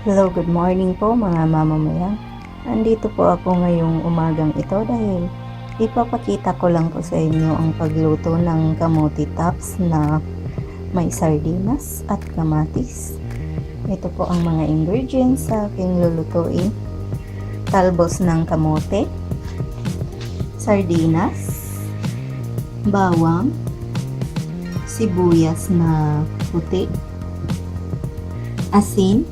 Hello, good morning po, mga mamamayang. Andito po ako ngayong umagang ito dahil ipapakita ko lang po sa inyo ang pagluto ng kamote tops na may sardinas at kamatis. Ito po ang mga ingredients sa aking lulutuin. Talbos ng kamote, sardinas, bawang, sibuyas na puti, asin,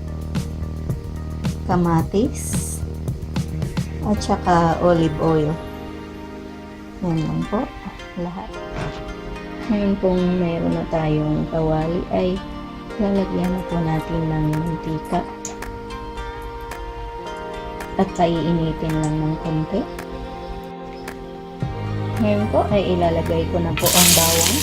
kamatis, at saka olive oil. Yan lang po lahat. Ngayon pong meron na tayong kawali ay lalagyan na po natin ng mantika at paiinitin lang ng konti. Ngayon po ay ilalagay ko na po ang bawang.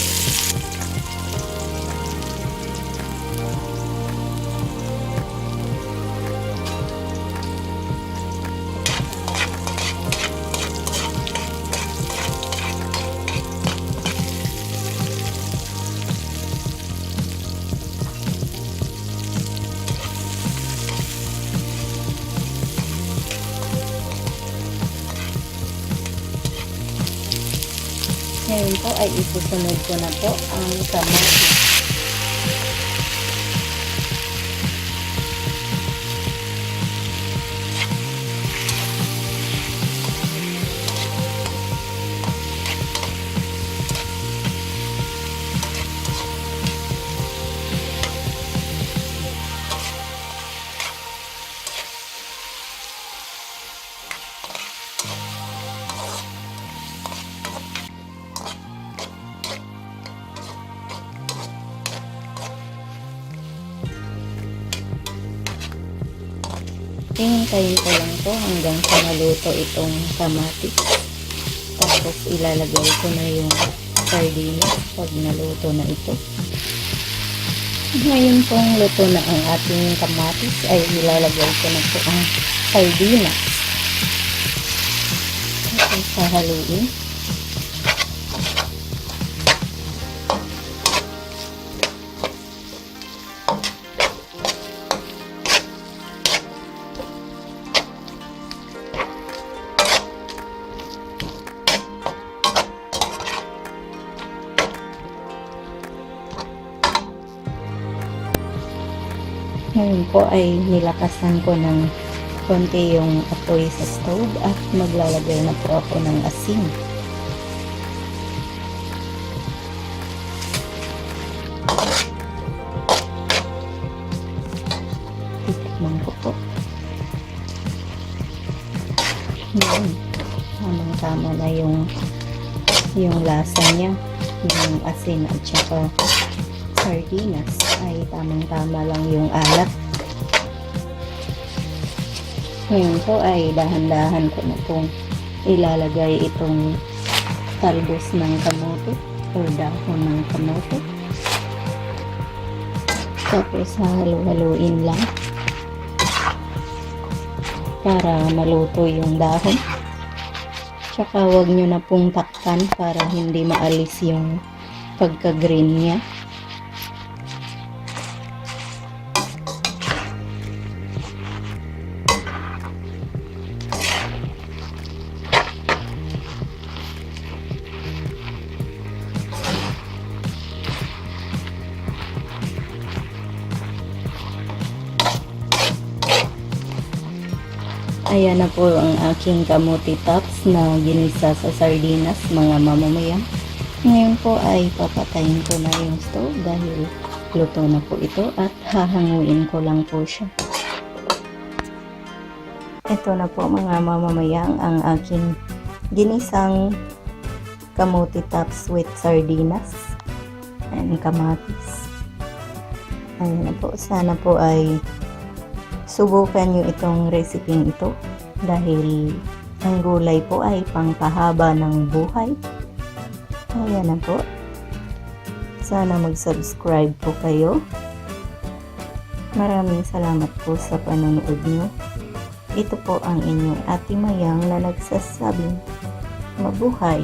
Ngayon po ay isusunod ko na po ang kamatis. Hihintayin ko lang po hanggang sa maluto itong kamatis. Tapos ilalagay ko na yung sardinas pag naluto na ito. Ngayon pong luto na ang ating kamatis ay ilalagay ko na po ang sardinas. Tapos hahaluin. Ngayon po ay nilakasan ko ng konti yung apoy sa stove at maglalagay na po ako ng asin. Titikman ko po. Yun. Tamang-tama na yung lasa niya. Yung asin at saka sardinas ay tamang-tama lang yung alat. Ngayon po ay dahan-dahan ko na pong ilalagay itong talbos ng kamote o dahon ng kamote. Tapos halo-haluin lang para maluto yung dahon. Tsaka wag nyo na pong takpan para hindi maalis yung pagka-green niya. Ayan na po ang aking kamote tops na ginisa sa sardinas, mga mamamayang. Ngayon po ay papatayin ko na yung stove dahil luto na po ito at hahanguin ko lang po siya. Ito na po, mga mamamayang, ang aking ginisang kamote tops with sardinas and kamatis. Ayan na po. Sana po ay subukan nyo itong recipe ito dahil ang gulay po ay pangpahaba ng buhay. Ayan na po. Sana mag-subscribe po kayo. Maraming salamat po sa panonood nyo. Ito po ang inyong Ate Mayang na nagsasabing mabuhay.